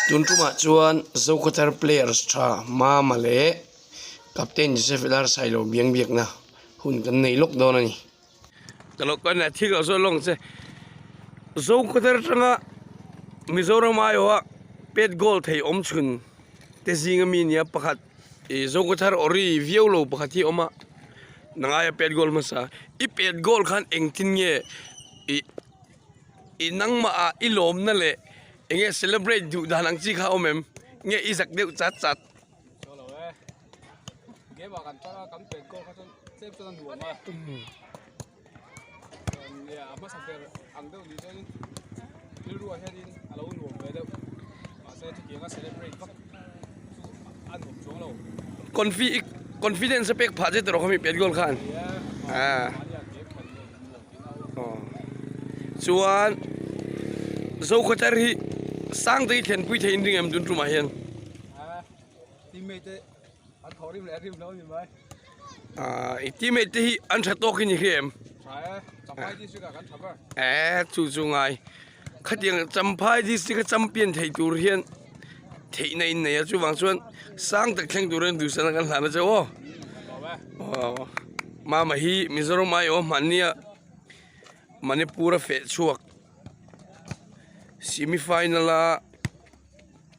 Tun tumah chuan Zokhawthar players tha Mama leh Captain Joseph Lar Sailo biang biakna hun kan nei lawk dawn a ni. Ka lo kawn a thil lo sawi lawng che. Zokhawthar atanga Mizoram aiawha pet goal thei awm chhun te zinga mi nia pakhat ih Zokhawthar ori viau lo pakhat hi a awm a, nangaia pet goal hmasa. I pet goal khan engtin nge ih. I nangmah ah i lawmna leh eng nge celebrate duh dan ang chi kha a awm em? Nge i zak deuh chat chat? Chaw lo e. Game ah kan tang a, kan pet goal kha chuan tlem chuan a nuam a. Chuan nia a hmasa ber ang deuh ni chuanin rilru ah hianin a lo nuam ve deuh. Mahse chutianga celebrate vak chu a nuam chuang lo. Confi confidence a pek phah che tawh kha mi pet goal khan. Nia, Ah. mahni ah game khan nuam nuam. Chuan Zokhawthar hi sang te hi thlenpui thei in ring em tun tumah hian? Aaa i teammate te hi an tha tawk in i hria em? Eee chu chu ngai khatiang Champhai district a champion thei tur hian theihna in nei a chuvang chuan sang tak thleng turin duhsakna kan hlan a che aw. Aw Mama hi Mizoram aiawh hmannia Manipur a feh chhuak semi final a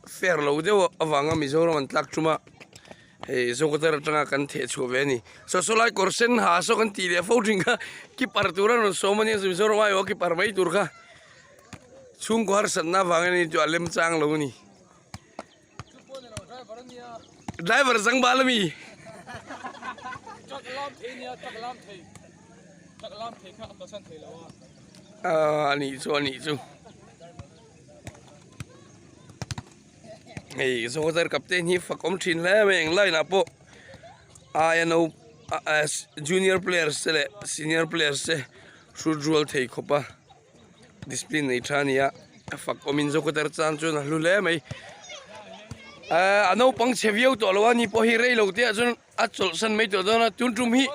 fair lo deuh avanga Mizoram an tlak tum a hei Zokhawthar atanga kan theh chhuah ve a ni saw saw lai kawr sen ha saw kan tih leh fo thin kha keeper tura rawn sawm ania Mizoram aiawh a keeper mai tur kha chhungkaw harsatna avangin ani chu a lem chang lo a ni. Driver zang bal ami. Ani chu ani chu. Hei Zokhawthar captain hi fak awm thin hle mai eng line ah pawh aia no junior players te leh senior players te hrut rual thei khawp a. Discipline nei tha a ni a a fak awmin Zokhawthar chan chuan a hlu hle mai ahh a naupang chhe viau tawh lo a ni pawh hi rei lo te ah chuan a chawlhsan mai tawh dawn a tun tum hi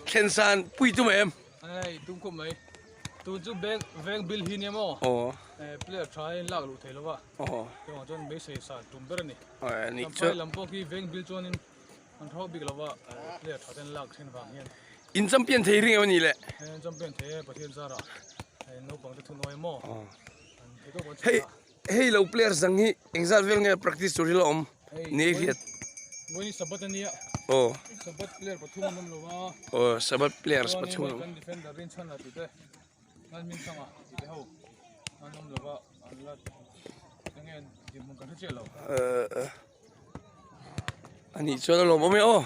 thlen san pui tum em hei tum khawp mai tun chu bank veng bill hi nia maw aw player tha in lak luh thei lo va aw chuvang chuan beisei san tum ber a ni a ni chu lam pawh khi veng bill chuanin An tho bik lova player tha ten lak thin vang hian. In champion thei ring em a ni le? In champion thei e Pathian zarah hei naupang te thunawi maw an thei tawp an Hei hei lo player zang hi engzat vel nge practice tur hi la awm ni hriat. Vawiin Sabbath a nia. Aw. Sabbath player pathum an awm lova. Aw Sabbath players pathum an awm. Kan defender rinchhan la tih te Lalhming Thanga tih te ho an awm lova an la enge dinhmun kan hre chiah lo. Anih chuan a lawmawm e aw.